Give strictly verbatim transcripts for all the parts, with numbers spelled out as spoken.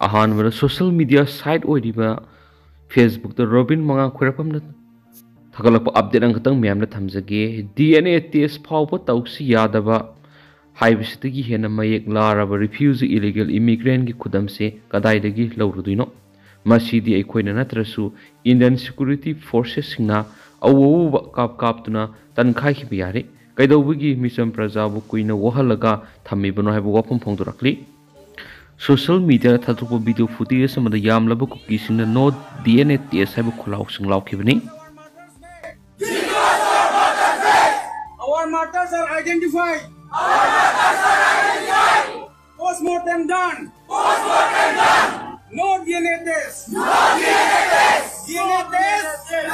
ꯑꯍꯥꯟꯕꯗ social media site ꯑꯣꯏꯔꯤꯕ Facebookꯇ robin ꯃꯉꯥ ꯈꯣꯏꯔꯥꯛꯄꯝꯅ ꯊꯥꯒꯠꯂꯛꯄ update ꯑꯃꯈꯛꯇꯪ ꯃꯌꯥꯝꯗ ꯊꯝꯖꯒꯦ꯫ DNA test ꯐꯥꯎꯕ ꯇꯧꯁꯤ ꯌꯥꯗꯕ ꯍꯥꯏꯕꯁꯤꯗꯒꯤ ꯍꯦꯟꯅ ꯃꯌꯦꯛ ꯂꯥꯔꯕ refugee illegal immigrantꯀꯤ ꯈꯨꯗꯝꯁꯦ ꯀꯗꯥꯏꯗꯒꯤ ꯂꯧꯔꯨꯗꯣꯏꯅꯣ? ꯃꯁꯤꯗꯤ ꯑꯩꯈꯣꯏꯅ ꯅꯠꯇ꯭ꯔꯁꯨ Indian security forcesꯁꯤꯡꯅ ꯑꯎ ꯑꯎꯕ ꯀꯥꯞ ꯀꯥꯞꯇꯨꯅ ꯇꯟꯈꯥꯏꯈꯤꯕ ꯌꯥꯔꯦ꯫ ꯀꯩꯗꯧꯕꯒꯤ ꯃꯤꯆꯝ ꯄ꯭ꯔꯖꯥꯕꯨ ꯀꯨꯏꯅ ꯋꯥꯍꯜꯂꯒ ꯊꯝꯃꯤꯕꯅꯣ ꯍꯥꯏꯕ ꯋꯥꯐꯝ ꯐꯣꯡꯗꯣꯔꯛꯂꯤ꯫ Social mediaꯗ ꯊꯥꯗꯣꯛꯄ video footage ꯑꯃꯗ ꯌꯥꯝꯂꯕ ꯀꯨꯀꯤꯁꯤꯡꯅ "No DNA test" ꯍꯥꯏꯕ ꯈꯣꯜꯂꯥꯎꯁꯤꯡ ꯂꯥꯎꯈꯤꯕꯅꯤ꯫ Our martyrs are identified. Our martyrs are identified. Postmortem done. Postmortem done. No DNA test. No DNA test. DNA test. DNA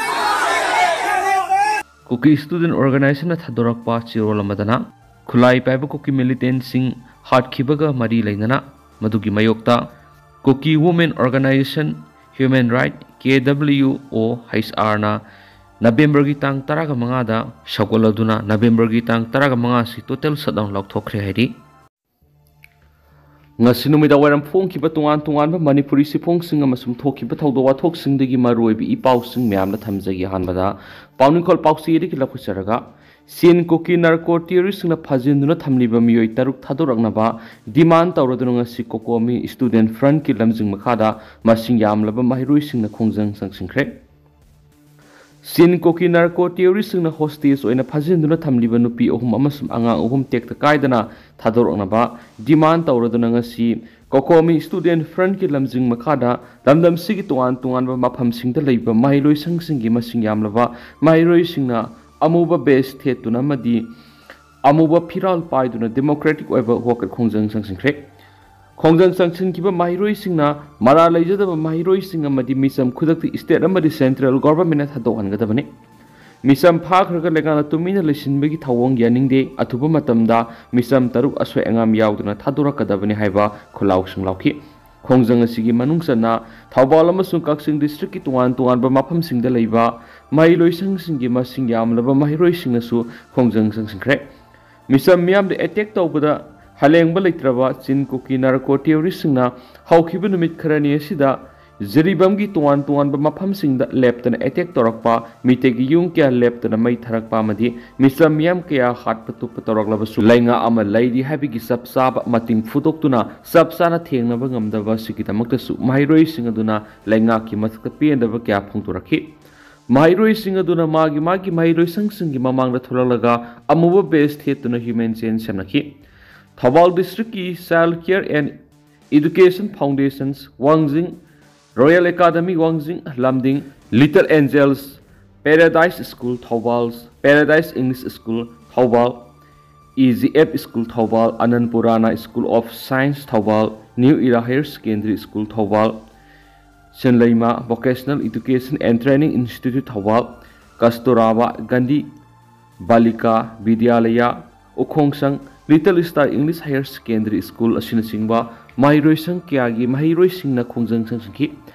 test. Kuki student ꯑꯣꯔꯒꯅꯥꯏꯖꯦꯁꯟꯅ ꯊꯥꯗꯣꯔꯛꯄ ꯆꯦꯔꯣꯜ ꯑꯃꯗꯅ, ꯈꯨꯠꯂꯥꯏ ꯄꯥꯏꯕ ꯀꯨꯀꯤ ꯃꯤꯂꯤꯇꯦꯟꯠꯁꯤꯡ ꯍꯥꯠꯈꯤꯕꯒ ꯃꯔꯤ ꯂꯩꯅꯅ ꯃꯗꯨꯒꯤ ꯃꯥꯌꯣꯛꯇ ꯀꯨꯀꯤ ꯋꯨꯃꯦꯟ ꯑꯣꯔꯒꯅꯥꯏꯖꯦꯁꯟ ꯍ꯭ꯌꯨꯃꯦꯟ ꯔꯥꯏꯠ, ꯀꯦ W ꯑꯣ ꯑꯩꯆ ꯑꯥꯔꯅ ꯅꯕꯦꯝꯕꯔꯒꯤ ꯇꯥꯡ ꯇꯔꯥꯒ ꯃꯉꯥꯗ ꯁꯧꯒꯠꯂꯗꯨꯅ ꯅꯕꯦꯝꯕꯔꯒꯤ ꯇꯥꯡ ꯇꯔꯥꯒ ꯃꯉꯥꯁꯤ total shutdown ꯂꯥꯎꯊꯣꯛꯈ꯭ꯔꯦ ꯍꯥꯏꯔꯤ꯫ ꯉꯁꯤ ꯅꯨꯃꯤꯗꯥꯡ ꯋꯥꯏꯔꯝ ꯐꯣꯡꯈꯤꯕ ꯇꯣꯉꯥꯟ ꯇꯣꯉꯥꯟꯕ ꯃꯅꯤꯄꯨꯔꯤ ꯆꯦꯐꯣꯡꯁꯤꯡ ꯑꯃꯁꯨꯡ ꯊꯣꯛꯈꯤꯕ ꯊꯧꯗꯣꯛ ꯋꯥꯊꯣꯛꯁꯤꯡꯗꯒꯤ ꯃꯔꯨꯑꯣꯏꯕ ꯏ ꯄꯥꯎꯁꯤꯡ ꯃꯌꯥꯝꯅ ꯊꯝꯖꯒꯦ꯫ ꯑꯍꯥꯟꯕꯗ ꯄꯥꯎꯅꯤꯡꯈꯣꯜ ꯄꯥꯎꯆꯦꯗꯒꯤ ꯂꯧꯈꯠꯆꯔꯒ, ꯆꯤꯟ ꯀꯨꯀꯤ ꯅꯥꯔꯀꯣ ꯇꯦꯔꯣꯔꯤꯁ꯭ꯠꯁꯤꯡꯅ ꯐꯥꯖꯤꯟꯗꯨꯅ ꯊꯝꯂꯤꯕ ꯃꯤꯑꯣꯏ ꯇꯔꯨꯛ ꯊꯥꯗꯣꯔꯛꯅꯕ demand ꯇꯧꯔꯗꯨꯅ ꯉꯁꯤ ꯀꯣꯀꯣꯃꯤ ꯁ꯭ꯇꯨꯗꯦꯟꯠ ꯐ꯭ꯔꯟꯠꯀꯤ ꯂꯝꯖꯤꯡ ꯃꯈꯥꯗ ꯃꯁꯤꯡ ꯌꯥꯝꯂꯕ ꯃꯍꯩꯔꯣꯏꯁꯤꯡꯅ ꯈꯣꯡꯖꯪ ꯆꯪꯁꯤꯟꯈ꯭ꯔꯦ꯫ ꯆꯤꯟ ꯀꯨꯀꯤ ꯅꯥꯔꯀꯣ ꯇꯦꯔꯣꯔꯤꯁ꯭ꯠꯁꯤꯡꯅ ꯍꯣꯁꯇꯦꯖ ꯑꯣꯏꯅ ꯐꯥꯖꯤꯟꯗꯨꯅ ꯊꯝꯂꯤꯕ ꯅꯨꯄꯤ ꯑꯍꯨꯝ ꯑꯃꯁꯨꯡ ꯑꯉꯥꯡ ꯑꯍꯨꯝ ꯇꯦꯛꯇ ꯀꯥꯏꯗꯅ ꯊꯥꯗꯣꯔꯛꯅꯕ demand ꯇꯧꯔꯗꯨꯅ ꯉꯁꯤ ꯀꯣꯀꯣꯃꯤ ꯁ꯭ꯇꯨꯗꯦꯟꯠ ꯐ꯭ꯔꯟꯠꯀꯤ ꯂꯝꯖꯤꯡ ꯃꯈꯥꯗ ꯂꯝꯗꯝꯁꯤꯒꯤ ꯇꯣꯉꯥꯟ ꯇꯣꯉꯥꯟꯕ ꯃꯐꯝꯁꯤꯡꯗ ꯂꯩꯕ ꯃꯍꯩꯂꯣꯏꯁꯪꯁꯤꯡꯒꯤ ꯃꯁꯤꯡ ꯌꯥꯝꯂꯕ ꯃꯍꯩꯔꯣꯏꯁꯤꯡꯅ ꯑꯃꯨꯕ ꯕꯦꯖ ꯊꯦꯠꯇꯨꯅ ꯑꯃꯗꯤ ꯑꯃꯨꯕ ꯐꯤꯔꯥꯜ ꯄꯥꯏꯗꯨꯅ ꯗꯦꯃꯣꯀ꯭ꯔꯦꯇꯤꯛ ꯑꯣꯏꯕ ꯋꯥꯀꯠ ꯈꯣꯡꯖꯪ ꯆꯪꯁꯤꯟꯈ꯭ꯔꯦ꯫ ꯈꯣꯡꯖꯪ ꯆꯪꯁꯤꯟꯈꯤꯕ ꯃꯍꯩꯔꯣꯏꯁꯤꯡꯅ ꯃꯔꯥꯜ ꯂꯩꯖꯗꯕ ꯃꯍꯩꯔꯣꯏꯁꯤꯡ ꯑꯃꯗꯤ ꯃꯤꯆꯝ ꯈꯨꯗꯛꯇ ꯁ꯭ꯇꯦꯠ ꯑꯃꯗꯤ ꯁꯦꯟꯇ꯭ꯔꯦꯜ ꯒꯣꯚꯔꯟꯃꯦꯟꯠꯅ ꯊꯥꯗꯣꯛꯍꯟꯒꯗꯕꯅꯤ꯫ ꯃꯤꯆꯝ ꯐꯥꯈ꯭ꯔꯒ ꯂꯩꯉꯥꯛꯅ ꯇꯨꯃꯤꯟꯅ ꯂꯩꯁꯤꯟꯕꯒꯤ ꯊꯧꯑꯣꯡ ꯌꯥꯅꯤꯡꯗꯦ꯫ ꯑꯊꯨꯕ ꯃꯇꯝꯗ ꯃꯤꯆꯝ ꯇꯔꯨꯛ ꯑꯁꯣꯏ ꯑꯉꯥꯝ ꯌꯥꯎꯗꯅ ꯊꯥꯗꯣꯔꯛꯀꯗꯕꯅꯤ ꯍꯥꯏꯕ ꯈꯣꯜꯂꯥꯎꯁꯤꯡ ꯂꯥꯎꯈꯤ꯫ ꯈꯣꯡꯖꯪ ꯑꯁꯤꯒꯤ ꯃꯅꯨꯡ ꯆꯟꯅ ꯊꯧꯕꯥꯜ ꯑꯃꯁꯨꯡ ꯀꯛꯆꯤꯡ ꯗꯤꯁꯇ꯭ꯔꯤꯛꯀꯤ ꯇꯣꯉꯥꯟ ꯇꯣꯉꯥꯟꯕ ꯃꯐꯝꯁꯤꯡꯗ ꯂꯩꯕ ꯃꯍꯩꯂꯣꯏꯁꯪꯁꯤꯡꯒꯤ ꯃꯁꯤꯡ ꯌꯥꯝꯂꯕ ꯃꯍꯩꯔꯣꯏꯁꯤꯡꯅꯁꯨ ꯈꯣꯡꯖꯪ ꯆꯪꯁꯤꯟꯈ꯭ꯔꯦ꯫ ꯃꯤꯆꯝ ꯃꯤꯌꯥꯝꯗ ꯑꯦꯇꯦꯛ ꯇꯧꯕꯗ ꯍꯂꯦꯡꯕ ꯂꯩꯇ꯭ꯔꯕ ꯆꯤꯟ ꯀꯨꯀꯤ ꯅꯥꯔꯀꯣ ꯇꯦꯔꯣꯔꯤꯁꯁꯤꯡꯅ ꯍꯧꯈꯤꯕ ꯅꯨꯃꯤꯠ ꯈꯔꯅꯤ ꯑꯁꯤꯗ ꯖꯤꯔꯤꯕꯥꯝꯒꯤ ꯇꯣꯉꯥꯟ ꯇꯣꯉꯥꯟꯕ ꯃꯐꯝꯁꯤꯡꯗ ꯂꯦꯞꯇꯅ ꯑꯦꯇꯦꯛ ꯇꯧꯔꯛꯄ, ꯃꯤꯇꯩꯒꯤ ꯌꯨꯝ ꯀꯌꯥ ꯂꯦꯞꯇꯅ ꯃꯩ ꯊꯥꯔꯛꯄ ꯑꯃꯗꯤ ꯃꯤꯆꯝ ꯃꯤꯌꯥꯝ ꯀꯌꯥ ꯍꯥꯠꯄ ꯇꯨꯞꯄ ꯇꯧꯔꯛꯂꯕꯁꯨ, ꯂꯩꯉꯥꯛ ꯑꯃ ꯂꯩꯔꯤ ꯍꯥꯏꯕꯒꯤ ꯆꯞ ꯆꯥꯕ ꯃꯇꯤꯡ ꯐꯨꯗꯣꯛꯇꯨꯅ ꯆꯞ ꯆꯥꯅ ꯊꯦꯡꯅꯕ ꯉꯝꯗꯕ ꯑꯁꯤꯒꯤꯗꯃꯛꯇꯁꯨ ꯃꯍꯩꯔꯣꯏꯁꯤꯡ ꯑꯗꯨꯅ ꯂꯩꯉꯥꯛꯀꯤ ꯃꯊꯛꯇ ꯄꯦꯟꯗꯕ ꯀꯌꯥ ꯐꯣꯡꯗꯣꯔꯛꯈꯤ꯫ ꯃꯍꯩꯔꯣꯏꯁꯤꯡ ꯑꯗꯨꯅ ꯃꯥꯒꯤ ꯃꯥꯒꯤ ꯃꯍꯩꯔꯣꯏꯁꯪꯁꯤꯡꯒꯤ ꯃꯃꯥꯡꯗ ꯊꯣꯛꯂꯛꯂꯒ ꯑꯃꯨꯕ ꯕꯦꯁ ꯊꯦꯠꯇꯨꯅ ꯍ꯭ꯌꯨꯃꯦꯟ ꯆꯦꯟ ꯁꯦꯝꯅꯈꯤ꯫ ꯊꯧꯕꯥꯜ ꯗꯤꯁꯇ꯭ꯔꯤꯛꯀꯤ Child Care and Education Foundations ꯋꯥꯡꯖꯤꯡ, Royal Academy ꯋꯥꯡꯖꯤꯡ ꯂꯝꯗꯤꯡ, Little Angels Paradise School Thoubal, Paradise English School Thoubal, E G F School Thoubal, ꯑꯅꯟꯄꯨꯔꯥꯅꯥ School of Science Thoubal, New Era Higher Secondary School Thoubal, ꯁꯤꯟꯂꯩꯃ Vocational Education and Training Institute Thoubal, ꯀꯁꯇꯨꯔꯥꯕꯥ Gandhi ꯕꯥꯂꯤꯀꯥ ꯕꯤꯗ꯭ꯌꯥꯂꯌꯥ ꯎꯈꯣꯡꯁꯪ, Little Star English Higher Secondary School ꯑꯁꯤꯅꯆꯤꯡꯕ ꯃꯍꯩꯔꯣꯏꯁꯪ ꯀꯌꯥꯒꯤ ꯃꯍꯩꯔꯣꯏꯁꯤꯡꯅ ꯈꯣꯡꯖꯪ ꯆꯪꯁꯤꯟꯈꯤ꯫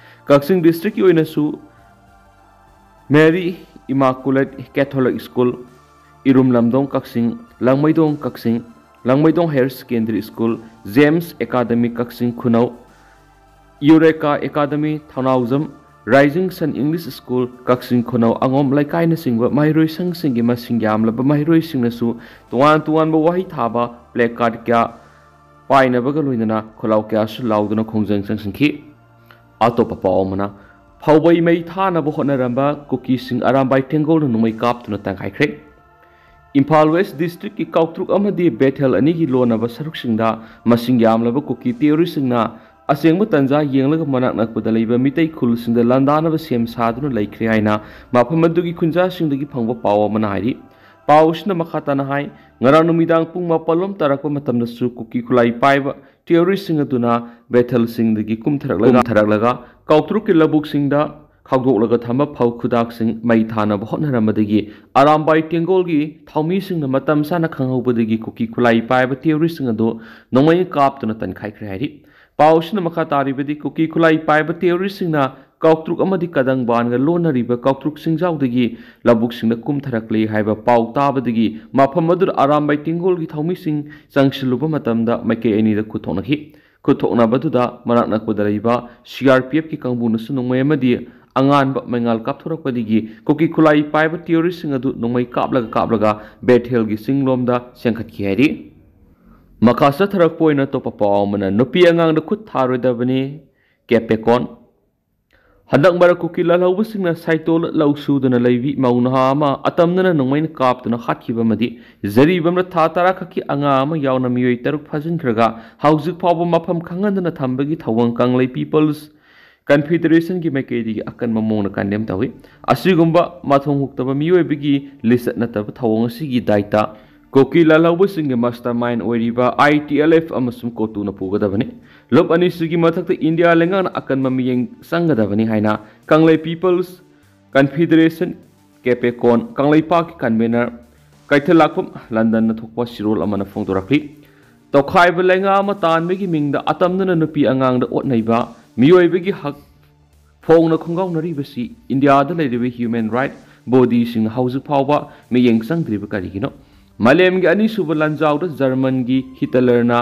ꯀꯛꯆꯤꯡ ꯗꯤꯁꯇ꯭ꯔꯤꯛꯀꯤ ꯑꯣꯏꯅꯁꯨ Mary Immaculate Catholic School, ꯏꯔꯨꯝ ꯂꯝꯗꯣꯡ ꯀꯛꯆꯤꯡ, ꯂꯪꯃꯩꯗꯣꯡ ꯀꯛꯆꯤꯡ, ꯂꯪꯃꯩꯗꯣꯡ Higher Secondary School, James Academy ꯀꯛꯆꯤꯡ ꯈꯨꯅꯧ, Eureka Academy ꯊꯧꯅꯥꯎꯖꯝ, Rising Sun English School ꯀꯛꯆꯤꯡ ꯈꯨꯅꯧ ꯑꯉꯣꯝ ꯂꯩꯀꯥꯏꯅꯆꯤꯡꯕ ꯃꯍꯩꯔꯣꯏꯁꯪꯁꯤꯡꯒꯤ ꯃꯁꯤꯡ ꯌꯥꯝꯂꯕ ꯃꯍꯩꯔꯣꯏꯁꯤꯡꯅꯁꯨ ꯇꯣꯉꯥꯟ ꯇꯣꯉꯥꯟꯕ ꯋꯥꯍꯩ ꯊꯥꯕ placard ꯀꯌꯥ ꯄꯥꯏꯅꯕꯒ ꯂꯣꯏꯅꯅ ꯈꯣꯜꯂꯥꯎ ꯀꯌꯥꯁꯨ ꯂꯥꯎꯗꯨꯅ ꯈꯣꯡꯖꯪ ꯆꯪꯁꯤꯟꯈꯤ꯫ ꯑꯇꯣꯞꯄ ꯄꯥꯎ ꯑꯃꯅ, ꯐꯧꯕꯩ ꯃꯩ ꯊꯥꯅꯕ ꯍꯣꯠꯅꯔꯝꯕ ꯀꯨꯀꯤꯁꯤꯡ ꯑꯔꯥꯝꯕꯥꯏ ꯇꯦꯡꯒꯣꯜꯅ ꯅꯣꯡꯃꯩ ꯀꯥꯞꯇꯨꯅ ꯇꯪꯈꯥꯏꯈ꯭ꯔꯦ꯫ ꯏꯝꯐꯥꯜ ꯋꯦꯁ ꯗꯤꯁꯇ꯭ꯔꯤꯛꯀꯤ ꯀꯥꯎꯇ꯭ꯔꯨꯛ ꯑꯃꯗꯤ ꯕꯦꯊꯦꯜ ꯑꯅꯤꯒꯤ ꯂꯣꯟꯅꯕ ꯁꯔꯨꯛꯁꯤꯡꯗ ꯃꯁꯤꯡ ꯌꯥꯝꯂꯕ ꯀꯨꯀꯤ ꯇꯦꯔꯣꯔꯤꯁꯁꯤꯡꯅ ꯑꯁꯦꯡꯕ ꯇꯟꯖꯥ ꯌꯦꯡꯂꯒ ꯃꯅꯥꯛ ꯅꯛꯄꯗ ꯂꯩꯕ ꯃꯤꯇꯩ ꯈꯨꯜꯁꯤꯡꯗ ꯂꯥꯟꯗꯥꯅꯕ ꯁꯦꯝ ꯁꯥꯗꯨꯅ ꯂꯩꯈ꯭ꯔꯦ ꯍꯥꯏꯅ ꯃꯐꯝ ꯑꯗꯨꯒꯤ ꯈꯨꯟꯖꯥꯁꯤꯡꯗꯒꯤ ꯐꯪꯕ ꯄꯥꯎ ꯑꯃꯅ ꯍꯥꯏꯔꯤ꯫ ꯄꯥꯎ ꯑꯁꯤꯅ ꯃꯈꯥ ꯇꯥꯅ ꯍꯥꯏ, ꯉꯔꯥꯡ ꯅꯨꯃꯤꯗꯥꯡ ꯄꯨꯡ ꯃꯥꯄꯜ ꯂꯣꯝ ꯇꯥꯔꯛꯄ ꯃꯇꯝꯗꯁꯨ ꯀꯨꯀꯤ ꯈꯨꯠꯂꯥꯏ ꯄꯥꯏꯕ ꯇꯦꯔꯣꯔꯤꯁꯁꯤꯡ ꯑꯗꯨꯅ ꯕꯦꯊꯦꯜꯁꯤꯡꯗꯒꯤ ꯀꯨꯝꯊꯔꯛꯂꯒ, ꯀꯨꯝꯊꯔꯛꯂꯒ ꯀꯥꯎꯇ꯭ꯔꯨꯛꯀꯤ ꯂꯧꯕꯨꯛꯁꯤꯡꯗ ꯈꯥꯎꯗꯣꯛꯂꯒ ꯊꯝꯕ ꯐꯧ ꯈꯨꯗꯥꯛꯁꯤꯡ ꯃꯩ ꯊꯥꯅꯕ ꯍꯣꯠꯅꯔꯝꯕꯗꯒꯤ ꯑꯔꯥꯝꯕꯥꯏ ꯇꯦꯡꯒꯣꯜꯒꯤ ꯊꯧꯃꯤꯁꯤꯡꯅ ꯃꯇꯝ ꯆꯥꯅ ꯈꯪꯍꯧꯕꯗꯒꯤ ꯀꯨꯀꯤ ꯈꯨꯠꯂꯥꯏ ꯄꯥꯏꯕ ꯇꯦꯔꯣꯔꯤꯁꯁꯤꯡ ꯑꯗꯨ ꯅꯣꯡꯃꯩ ꯀꯥꯞꯇꯨꯅ ꯇꯟꯈꯥꯏꯈ꯭ꯔꯦ ꯍꯥꯏꯔꯤ꯫ ꯄꯥꯎ ꯑꯁꯤꯅ ꯃꯈꯥ ꯇꯥꯔꯤꯕꯗꯤ, ꯀꯨꯀꯤ ꯈꯨꯠꯂꯥꯏ ꯄꯥꯏꯕ ꯇꯦꯔꯣꯔꯤꯁꯁꯤꯡꯅ ꯀꯥꯎꯇ꯭ꯔꯨꯛ ꯑꯃꯗꯤ ꯀꯗꯪꯕꯥꯟꯒ ꯂꯣꯟꯅꯔꯤꯕ ꯀꯥꯎꯇ꯭ꯔꯨꯛ ꯆꯤꯡꯖꯥꯎꯗꯒꯤ ꯂꯧꯕꯨꯛꯁꯤꯡꯗ ꯀꯨꯝꯊꯔꯛꯂꯦ ꯍꯥꯏꯕ ꯄꯥꯎ ꯇꯥꯕꯗꯒꯤ ꯃꯐꯝ ꯑꯗꯨꯗ ꯑꯔꯥꯝꯕꯥꯏ ꯇꯤꯡꯒꯣꯜꯒꯤ ꯊꯧꯃꯤꯁꯤꯡ ꯆꯪꯁꯤꯜꯂꯨꯕ ꯃꯇꯝꯗ ꯃꯥꯏꯀꯩ ꯑꯅꯤꯗ ꯈꯨꯠ ꯊꯣꯛꯅꯈꯤ꯫ ꯈꯨꯠ ꯊꯣꯛꯅꯕꯗꯨꯗ ꯃꯅꯥꯛ ꯅꯛꯄꯗ ꯂꯩꯕ ꯁꯤ ꯑꯥꯔ ꯄꯤ ꯑꯦꯐꯀꯤ ꯀꯥꯡꯕꯨꯅꯁꯨ ꯅꯣꯡꯃꯩ ꯑꯃꯗꯤ ꯑꯉꯥꯟꯕ ꯃꯩꯉꯥꯜ ꯀꯥꯞꯊꯣꯔꯛꯄꯗꯒꯤ ꯀꯨꯀꯤ ꯈꯨꯠꯂꯥꯏ ꯄꯥꯏꯕ ꯇꯤꯑꯣꯔꯤꯁꯁꯤꯡ ꯑꯗꯨ ꯅꯣꯡꯃꯩ ꯀꯥꯞꯂꯒ ꯀꯥꯞꯂꯒ ꯕꯦꯊꯦꯜꯒꯤ ꯆꯤꯡꯂꯣꯝꯗ ꯆꯦꯟꯈꯠꯈꯤ ꯍꯥꯏꯔꯤ꯫ ꯃꯈꯥ ꯆꯠꯊꯔꯛꯄ ꯑꯣꯏꯅ ꯑꯇꯣꯞꯄ ꯄꯥꯎ ꯑꯃꯅ, ꯅꯨꯄꯤ ꯑꯉꯥꯡꯗ ꯈꯨꯠ ꯊꯥꯔꯣꯏꯗꯕꯅꯤ, ꯀꯦꯄꯦꯀꯣꯟ꯫ ꯍꯟꯗꯛ ꯃꯔꯛ ꯀꯨꯀꯤ ꯂꯥꯜꯍꯧꯕꯁꯤꯡꯅ ꯁꯥꯏꯇꯣꯜ ꯂꯧ ꯁꯨꯗꯨꯅ ꯂꯩꯕꯤ ꯃꯧ ꯅꯍꯥ ꯑꯃ ꯑꯇꯝꯅꯅ ꯅꯣꯡꯃꯩꯅ ꯀꯥꯞꯇꯨꯅ ꯍꯥꯠꯈꯤꯕ ꯑꯃꯗꯤ ꯖꯔꯤꯕꯝꯗ ꯊꯥ ꯇꯔꯥ ꯈꯛꯀꯤ ꯑꯉꯥꯡ ꯑꯃ ꯌꯥꯎꯅ ꯃꯤꯑꯣꯏ ꯇꯔꯨꯛ ꯐꯥꯖꯤꯟꯈ꯭ꯔꯒ ꯍꯧꯖꯤꯛ ꯐꯥꯎꯕ ꯃꯐꯝ ꯈꯪꯍꯟꯗꯅ ꯊꯝꯕꯒꯤ ꯊꯧꯑꯣꯡ ꯀꯪꯂꯩ ꯄꯤꯄꯜꯁ ꯀꯟꯐꯤꯗꯔꯦꯁꯟꯒꯤ ꯃꯥꯏꯀꯩꯗꯒꯤ ꯑꯀꯟꯕ ꯃꯑꯣꯡꯗ ꯀꯟꯗꯦꯝ ꯇꯧꯏ꯫ ꯑꯁꯤꯒꯨꯝꯕ ꯃꯊꯣꯡ ꯍꯨꯛꯇꯕ ꯃꯤꯑꯣꯏꯕꯒꯤ ꯂꯤꯆꯠ ꯅꯠꯇꯕ ꯊꯧꯑꯣꯡ ꯑꯁꯤꯒꯤ ꯗꯥꯏꯇ ꯀꯨꯀꯤ ꯂꯥꯜꯍꯧꯕꯁꯤꯡꯒꯤ ꯃꯁꯇꯔ ꯃꯥꯏꯟ ꯑꯣꯏꯔꯤꯕ ꯑꯥꯏ ꯇꯤ ꯑꯦꯜ ꯑꯦꯐ ꯑꯃꯁꯨꯡ ꯀꯣꯇꯨꯅ ꯄꯨꯒꯗꯕꯅꯤ꯫ ꯂꯨꯞ ꯑꯅꯤꯁꯤꯒꯤ ꯃꯊꯛꯇ ꯏꯟꯗꯤꯌꯥ ꯂꯩꯉꯥꯛꯅ ꯑꯀꯟꯕ ꯃꯤꯠꯌꯦꯡ ꯆꯪꯒꯗꯕꯅꯤ ꯍꯥꯏꯅ ꯀꯪꯂꯩ ꯄꯤꯄꯜꯁ ꯀꯟꯐꯤꯗꯔꯦꯁꯟ, ꯀꯦꯄꯦꯀꯣꯟ, ꯀꯪꯂꯩꯄꯥꯛꯀꯤ ꯀꯟꯚꯦꯅꯔ ꯀꯩꯊꯦꯜꯂꯥꯛꯄꯝ ꯂꯟꯗꯟꯅ ꯊꯣꯛꯄ ꯆꯦꯔꯣꯜ ꯑꯃꯅ ꯐꯣꯡꯗꯣꯔꯛꯂꯤ꯫ ꯇꯣꯈꯥꯏꯕ ꯂꯩꯉꯥꯛ ꯑꯃ ꯇꯥꯟꯕꯒꯤ ꯃꯤꯡꯗ ꯑꯇꯝꯅꯅ ꯅꯨꯄꯤ ꯑꯉꯥꯡꯗ ꯑꯣꯠꯅꯩꯕ, ꯃꯤꯑꯣꯏꯕꯒꯤ ꯍꯛ ꯐꯣꯡꯅ ꯈꯣꯡꯒꯥꯎꯅꯔꯤꯕꯁꯤ ꯏꯟꯗꯤꯌꯥꯗ ꯂꯩꯔꯤꯕ ꯍ꯭ꯌꯨꯃꯦꯟ ꯔꯥꯏꯠ ꯕꯣꯗꯤꯁꯤꯡꯅ ꯍꯧꯖꯤꯛ ꯐꯥꯎꯕ ꯃꯤꯠꯌꯦꯡ ꯆꯪꯗ꯭ꯔꯤꯕ ꯀꯔꯤꯒꯤꯅꯣ? ꯃꯥꯂꯦꯝꯒꯤ ꯑꯅꯤꯁꯨꯕ ꯂꯥꯟꯖꯥꯎꯗ ꯖꯔꯃꯟꯒꯤ ꯍꯤꯇꯂꯔꯅ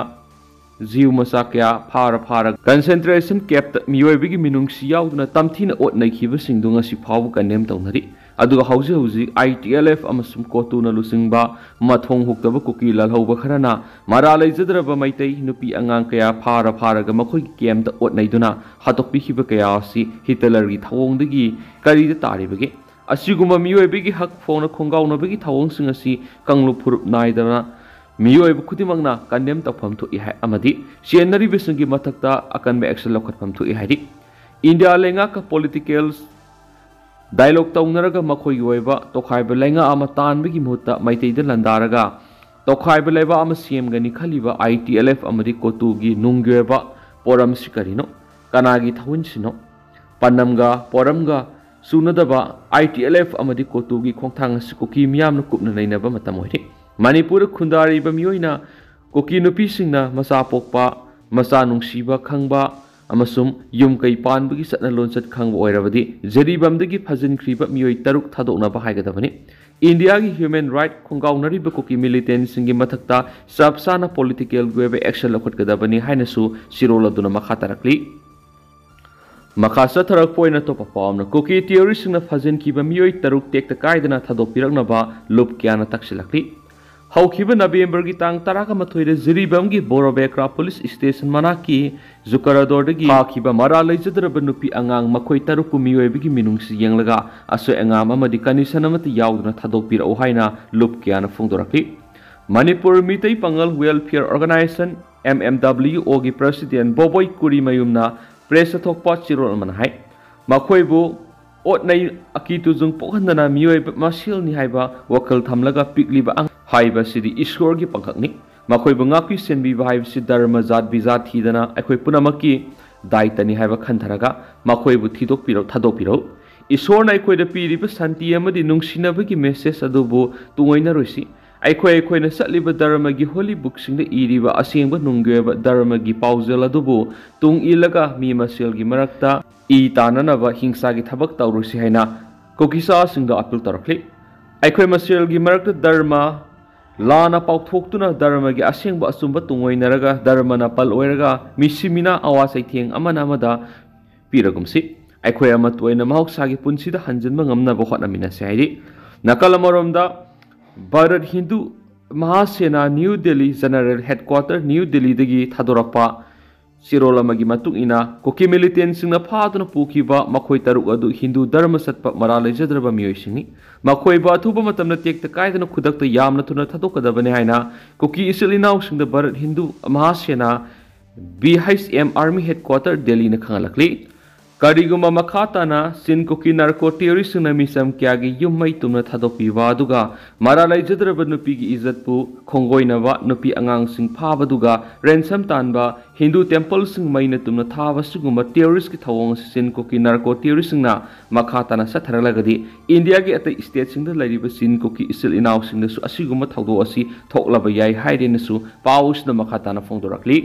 ꯖꯤꯎ ꯃꯆꯥ ꯀꯌꯥ ꯐꯥꯔ ꯐꯥꯔ ꯀꯟꯁꯦꯟꯇ꯭ꯔꯦꯁꯟ ꯀꯦꯞꯇ ꯃꯤꯑꯣꯏꯕꯒꯤ ꯃꯤꯅꯨꯡꯁꯤ ꯌꯥꯎꯗꯅ ꯇꯝꯊꯤꯅ ꯑꯣꯠꯅꯈꯤꯕꯁꯤꯡꯗꯨ ꯉꯁꯤ ꯐꯥꯎꯕ ꯀꯟꯗꯦꯝ ꯇꯧꯅꯔꯤ꯫ ꯑꯗꯨꯒ ꯍꯧꯖꯤꯛ ꯍꯧꯖꯤꯛ ꯑꯥꯏ ꯇꯤ ꯑꯦꯜ ꯑꯦꯐ ꯑꯃꯁꯨꯡ ꯀꯣꯇꯨꯅ ꯂꯨꯆꯤꯡꯕ ꯃꯊꯣꯡ ꯍꯨꯛꯇꯕ ꯀꯨꯀꯤ ꯂꯥꯜꯍꯧꯕ ꯈꯔꯅ ꯃꯔꯥ ꯂꯩꯖꯗ꯭ꯔꯕ ꯃꯩꯇꯩ ꯅꯨꯄꯤ ꯑꯉꯥꯡ ꯀꯌꯥ ꯐꯥꯔ ꯐꯥꯔꯒ ꯃꯈꯣꯏꯒꯤ ꯀꯦꯝꯇ ꯑꯣꯠꯅꯩꯗꯨꯅ ꯍꯥꯠꯇꯣꯛꯄꯤꯈꯤꯕ ꯀꯌꯥ ꯑꯁꯤ ꯍꯤꯇꯂꯔꯒꯤ ꯊꯧꯑꯣꯡꯗꯒꯤ ꯀꯔꯤꯗ ꯇꯥꯔꯤꯕꯒꯦ? ꯑꯁꯤꯒꯨꯝꯕ ꯃꯤꯑꯣꯏꯕꯒꯤ ꯍꯛ ꯐꯣꯡꯅ ꯈꯣꯡꯒꯥꯎꯅꯕꯒꯤ ꯊꯧꯑꯣꯡꯁꯤꯡ ꯑꯁꯤ ꯀꯥꯡꯂꯨꯞ ꯐꯨꯔꯨꯞ ꯅꯥꯏꯗꯅ ꯃꯤꯑꯣꯏꯕ ꯈꯨꯗꯤꯡꯃꯛꯅ ꯀꯟꯗꯦꯝ ꯇꯧꯐꯝ ꯊꯣꯛꯏ ꯍꯥꯏ ꯑꯃꯗꯤ ꯆꯦꯟꯅꯔꯤꯕꯁꯤꯡꯒꯤ ꯃꯊꯛꯇ ꯑꯀꯟꯕ ꯑꯦꯛꯁꯟ ꯂꯧꯈꯠꯐꯝ ꯊꯣꯛꯏ ꯍꯥꯏꯔꯤ꯫ ꯏꯟꯗꯤꯌꯥ ꯂꯩꯉꯥꯛꯀ ꯄꯣꯂꯤꯇꯤꯀꯦꯜ ꯗꯥꯏꯂꯣꯛ ꯇꯧꯅꯔꯒ ꯃꯈꯣꯏꯒꯤ ꯑꯣꯏꯕ ꯇꯣꯈꯥꯏꯕ ꯂꯩꯉꯥꯛ ꯑꯃ ꯇꯥꯟꯕꯒꯤ ꯃꯍꯨꯠꯇ ꯃꯩꯇꯩꯗ ꯂꯥꯟꯗꯥꯔꯒ ꯇꯣꯈꯥꯏꯕ ꯂꯩꯕꯥꯛ ꯑꯃ ꯁꯦꯝꯒꯅꯤ ꯈꯜꯂꯤꯕ ꯑꯥꯏ ꯇꯤ ꯑꯦꯜ ꯑꯦꯐ ꯑꯃꯗꯤ ꯀꯣꯇꯨꯒꯤ ꯅꯨꯡꯒꯤ ꯑꯣꯏꯕ ꯄꯣꯔꯝꯁꯤ ꯀꯔꯤꯅꯣ? ꯀꯅꯥꯒꯤ ꯊꯧꯑꯣꯡꯁꯤꯅꯣ? ꯄꯥꯟꯗꯝꯒ ꯄꯣꯔꯝꯒ ꯆꯨꯅꯗꯕ ꯑꯥꯏ ꯇꯤ ꯑꯦꯜ ꯑꯦꯐ ꯑꯃꯗꯤ ꯀꯣꯇꯨꯒꯤ ꯈꯣꯡꯊꯥꯡ ꯑꯁꯤ ꯀꯨꯀꯤ ꯃꯤꯌꯥꯝꯅ ꯀꯨꯞꯅ ꯅꯩꯅꯕ ꯃꯇꯝ ꯑꯣꯏꯔꯦ꯫ ꯃꯅꯤꯄꯨꯔꯗ ꯈꯨꯟꯗꯥꯔꯤꯕ ꯃꯤꯑꯣꯏꯅ ꯀꯨꯀꯤ ꯅꯨꯄꯤꯁꯤꯡꯅ ꯃꯆꯥ ꯄꯣꯛꯄ, ꯃꯆꯥ ꯅꯨꯡꯁꯤꯕ ꯈꯪꯕ, ꯑꯃꯁꯨꯡ ꯌꯨꯝ ꯀꯩ ꯄꯥꯟꯕꯒꯤ ꯆꯠꯅ ꯂꯣꯟꯆꯠ ꯈꯪꯕ ꯑꯣꯏꯔꯕꯗꯤ ꯖꯤꯔꯤꯕꯥꯝꯗꯒꯤ ꯐꯥꯖꯤꯟꯈ꯭ꯔꯤꯕ ꯃꯤꯑꯣꯏ ꯇꯔꯨꯛ ꯊꯥꯗꯣꯛꯅꯕ ꯍꯥꯏꯒꯗꯕꯅꯤ꯫ ꯏꯟꯗꯤꯌꯥꯒꯤ ꯍ꯭ꯌꯨꯃꯦꯟ ꯔꯥꯏꯠ ꯈꯣꯡꯒꯥꯎꯅꯔꯤꯕ ꯀꯨꯀꯤ ꯃꯤꯂꯤꯇꯦꯟꯁꯤꯡꯒꯤ ꯃꯊꯛꯇ ꯆꯞ ꯆꯥꯅ ꯄꯣꯂꯤꯇꯤꯀꯦꯜꯒꯤ ꯑꯣꯏꯕ ꯑꯦꯛꯁꯟ ꯂꯧꯈꯠꯀꯗꯕꯅꯤ ꯍꯥꯏꯅꯁꯨ ꯆꯤꯔꯣꯜ ꯑꯗꯨꯅ ꯃꯈꯥ ꯇꯥꯔꯛꯂꯤ꯫ ꯃꯈꯥ ꯆꯠꯊꯔꯛꯄ ꯑꯣꯏꯅ ꯑꯇꯣꯞꯄ ꯄꯥꯎ ꯑꯃꯅ, ꯀꯨꯀꯤ ꯇꯦꯔꯣꯔꯤꯁꯁꯤꯡꯅ ꯐꯥꯖꯤꯟꯈꯤꯕ ꯃꯤꯑꯣꯏ ꯇꯔꯨꯛ ꯇꯦꯛꯇ ꯀꯥꯏꯗꯅ ꯊꯥꯗꯣꯛꯄꯤꯔꯛꯅꯕ ꯂꯨꯞ ꯀꯌꯥꯅ ꯇꯛꯁꯤꯜꯂꯛꯂꯤ꯫ ꯍꯧꯈꯤꯕ ꯅꯕꯦꯝꯕꯔꯒꯤ ꯇꯥꯡ ꯇꯔꯥꯒ ꯃꯥꯊꯣꯏꯗ ꯖꯤꯔꯤꯕꯥꯝꯒꯤ ꯕꯣꯔꯣꯕꯦꯀ꯭ꯔꯥ ꯄꯨꯂꯤꯁ ꯁ꯭ꯇꯦꯁꯟ ꯃꯅꯥꯛꯀꯤ ꯖꯨꯀꯔꯥꯗꯣꯔꯗꯒꯤ ꯐꯥꯈꯤꯕ ꯃꯔꯥꯜ ꯂꯩꯖꯗ꯭ꯔꯕ ꯅꯨꯄꯤ ꯑꯉꯥꯡ ꯃꯈꯣꯏ ꯇꯔꯨꯛꯄꯨ ꯃꯤꯑꯣꯏꯕꯒꯤ ꯃꯤꯅꯨꯡꯁꯤ ꯌꯦꯡꯂꯒ ꯑꯁꯣꯏ ꯑꯉꯥꯝ ꯑꯃꯗꯤ ꯀꯟꯗꯤꯁꯟ ꯑꯃꯠꯇ ꯌꯥꯎꯗꯅ ꯊꯥꯗꯣꯛꯄꯤꯔꯛꯎ ꯍꯥꯏꯅ ꯂꯨꯞ ꯀꯌꯥꯅ ꯐꯣꯡꯗꯣꯔꯛꯂꯤ꯫ ꯃꯅꯤꯄꯨꯔ ꯃꯤꯇꯩ ꯄꯥꯉꯜ ꯋꯦꯜꯐꯤꯌꯔ ꯑꯣꯔꯒꯅꯥꯏꯖꯦꯁꯟ, ꯑꯦꯝ ꯑꯦꯝ ꯗꯕ꯭ꯂꯤꯌꯨ ꯑꯣꯒꯤ ꯄ꯭ꯔꯁꯤꯗꯦꯟ ꯕꯣꯕꯣꯏ ꯀꯨꯔꯤꯃꯌꯨꯝꯅ ꯄ꯭ꯔꯦꯁꯇ ꯊꯣꯛꯄ ꯆꯤꯔꯣꯜ ꯑꯃꯅ ꯍꯥꯏ, ꯃꯈꯣꯏꯕꯨ ꯑꯣꯠ ꯅꯩ, ꯑꯀꯤ ꯇꯨꯖꯨꯡ ꯄꯣꯛꯍꯟꯗꯅ ꯃꯤꯑꯣꯏꯕ ꯃꯁꯦꯜꯅꯤ ꯍꯥꯏꯕ ꯋꯥꯈꯜ ꯊꯝꯂꯒ ꯄꯤꯛꯂꯤꯕ ꯑꯉꯥꯡ ꯍꯥꯏꯕꯁꯤꯗꯤ ꯏꯁꯣꯔꯒꯤ ꯄꯥꯡꯈꯛꯅꯤ꯫ ꯃꯈꯣꯏꯕꯨ ꯉꯥꯛꯄꯤ ꯁꯦꯟꯕꯤꯕ ꯍꯥꯏꯕꯁꯤ ꯙꯔꯃ, ꯖꯥꯠ, ꯕꯤꯖꯥꯠ ꯊꯤꯗꯅ ꯑꯩꯈꯣꯏ ꯄꯨꯝꯅꯃꯛꯀꯤ ꯗꯥꯏꯇꯅꯤ ꯍꯥꯏꯕ ꯈꯟꯊꯔꯒ ꯃꯈꯣꯏꯕꯨ ꯊꯤꯗꯣꯛꯄꯤꯔꯣ, ꯊꯥꯗꯣꯛꯄꯤꯔꯣ꯫ ꯏꯁꯣꯔꯅ ꯑꯩꯈꯣꯏꯗ ꯄꯤꯔꯤꯕ ꯁꯥꯟꯇꯤ ꯑꯃꯗꯤ ꯅꯨꯡꯁꯤꯅꯕꯒꯤ ꯃꯦꯁꯦꯖ ꯑꯗꯨꯕꯨ ꯇꯨꯡꯑꯣꯏꯅꯔꯣꯏꯁꯤ꯫ ꯑꯩꯈꯣꯏ ꯑꯩꯈꯣꯏꯅ ꯆꯠꯂꯤꯕ ꯙꯔꯃꯒꯤ ꯍꯣꯂꯤ ꯕꯨꯛꯁꯤꯡꯗ ꯏꯔꯤꯕ ꯑꯁꯦꯡꯕ ꯅꯨꯡꯒꯤ ꯑꯣꯏꯕ ꯙꯔꯃꯒꯤ ꯄꯥꯎꯖꯦꯜ ꯑꯗꯨꯕꯨ ꯇꯨꯡ ꯏꯜꯂꯒ ꯃꯤ ꯃꯁꯦꯜꯒꯤ ꯃꯔꯛꯇ ꯏ ꯇꯥꯟꯅꯅꯕ ꯍꯤꯡꯁꯥꯒꯤ ꯊꯕꯛ ꯇꯧꯔꯣꯏꯁꯤ ꯍꯥꯏꯅ ꯀꯨꯀꯤꯆꯥꯁꯤꯡꯗ ꯑꯄꯤꯜ ꯇꯧꯔꯛꯂꯤ꯫ ꯑꯩꯈꯣꯏ ꯃꯁꯦꯜꯒꯤ ꯃꯔꯛꯇ ꯙꯔꯃ ꯂꯥꯟꯅ ꯄꯥꯎꯊꯣꯛꯇꯨꯅ ꯙꯔꯃꯒꯤ ꯑꯁꯦꯡꯕ ꯑꯆꯨꯝꯕ ꯇꯨꯡꯑꯣꯏꯅꯔꯒ ꯙꯔꯃꯅ ꯄꯜ ꯑꯣꯏꯔꯒ ꯃꯤꯁꯤ ꯃꯤꯅꯥ ꯑꯋꯥ ꯆꯩꯊꯦꯡ ꯑꯃꯅ ꯑꯃꯗ ꯄꯤꯔꯒꯨꯝꯁꯤ꯫ ꯑꯩꯈꯣꯏ ꯑꯃꯠꯇ ꯑꯣꯏꯅ ꯃꯍꯧꯁꯥꯒꯤ ꯄꯨꯟꯁꯤꯗ ꯍꯟꯖꯤꯟꯕ ꯉꯝꯅꯕ ꯍꯣꯠꯅꯃꯤꯟꯅꯁꯤ ꯍꯥꯏꯔꯤ꯫ ꯅꯥꯀꯜ ꯑꯃꯔꯣꯝꯗ Bharat Hindu Mahasena New Delhi general headquarter New ꯗꯦꯜꯂꯤꯗꯒꯤ ꯊꯥꯗꯣꯔꯛꯄ ꯆꯤꯔꯣꯜ ꯑꯃꯒꯤ ꯃꯇꯨꯡ ꯏꯟꯅ ꯀꯨꯀꯤ ꯃꯤꯂꯤꯇꯦꯟꯁꯤꯡꯅ ꯐꯥꯗꯨꯅ ꯄꯨꯈꯤꯕ ꯃꯈꯣꯏ ꯇꯔꯨꯛ ꯑꯗꯨ ꯍꯤꯟꯗꯨ ꯙꯔꯃ ꯆꯠꯄ ꯃꯔꯥꯜ ꯂꯩꯖꯗ꯭ꯔꯕ ꯃꯤꯑꯣꯏꯁꯤꯡꯅꯤ꯫ ꯃꯈꯣꯏꯕꯨ ꯑꯊꯨꯕ ꯃꯇꯝꯗ ꯇꯦꯛꯇ ꯀꯥꯏꯗꯅ ꯈꯨꯗꯛꯇ ꯌꯥꯝꯅ ꯊꯨꯅ ꯊꯥꯗꯣꯛꯀꯗꯕꯅꯤ ꯍꯥꯏꯅ ꯀꯨꯀꯤ ꯏꯆꯤꯜ ꯏꯅꯥꯎꯁꯤꯡꯗ Bharat Hindu Mahasena, B H M, army headquarter ꯗꯦꯜꯂꯤꯅ ꯈꯪꯍꯜꯂꯛꯂꯤ꯫ ꯀꯔꯤꯒꯨꯝꯕ ꯃꯈꯥ ꯇꯥꯅ ꯆꯤꯟ ꯀꯨꯀꯤ ꯅꯥꯔꯀꯣ ꯇꯦꯔꯣꯔꯤꯁꯁꯤꯡꯅ ꯃꯤꯆꯝ ꯀꯌꯥꯒꯤ ꯌꯨꯝ ꯃꯩ ꯇꯨꯝꯅ ꯊꯥꯗꯣꯛꯄꯤꯕ ꯑꯗꯨꯒ ꯃꯔꯥꯜ ꯂꯩꯖꯗ꯭ꯔꯕ ꯅꯨꯄꯤꯒꯤ ꯏꯖꯠꯄꯨ ꯈꯣꯡꯒꯣꯏꯅꯕ, ꯅꯨꯄꯤ ꯑꯉꯥꯡꯁꯤꯡ ꯐꯥꯕꯗꯨꯒ ꯔꯦꯟꯁꯝ ꯇꯥꯟꯕ, ꯍꯤꯟꯗꯨ ꯇꯦꯝꯄꯜꯁꯤꯡ ꯃꯩꯅ ꯇꯨꯝꯅ ꯊꯥꯕ ꯑꯁꯤꯒꯨꯝꯕ ꯇꯦꯔꯣꯔꯤꯁꯀꯤ ꯊꯧꯑꯣꯡ ꯑꯁꯤ ꯆꯤꯟ ꯀꯨꯀꯤ ꯅꯥꯔꯀꯣ ꯇꯦꯔꯣꯔꯤꯁꯁꯤꯡꯅ ꯃꯈꯥ ꯇꯥꯅ ꯆꯠꯊꯔꯛꯂꯒꯗꯤ ꯏꯟꯗꯤꯌꯥꯒꯤ ꯑꯇꯩ ꯁ꯭ꯇꯦꯠꯁꯤꯡꯗ ꯂꯩꯔꯤꯕ ꯆꯤꯟ ꯀꯨꯀꯤ ꯏꯆꯤꯜ ꯏꯅꯥꯎꯁꯤꯡꯗꯁꯨ ꯑꯁꯤꯒꯨꯝꯕ ꯊꯧꯗꯣꯛ ꯑꯁꯤ ꯊꯣꯛꯂꯕ ꯌꯥꯏ ꯍꯥꯏꯔꯦꯅꯁꯨ ꯄꯥꯎ ꯑꯁꯤꯗ ꯃꯈꯥ ꯇꯥꯅ ꯐꯣꯡꯗꯣꯔꯛꯂꯤ꯫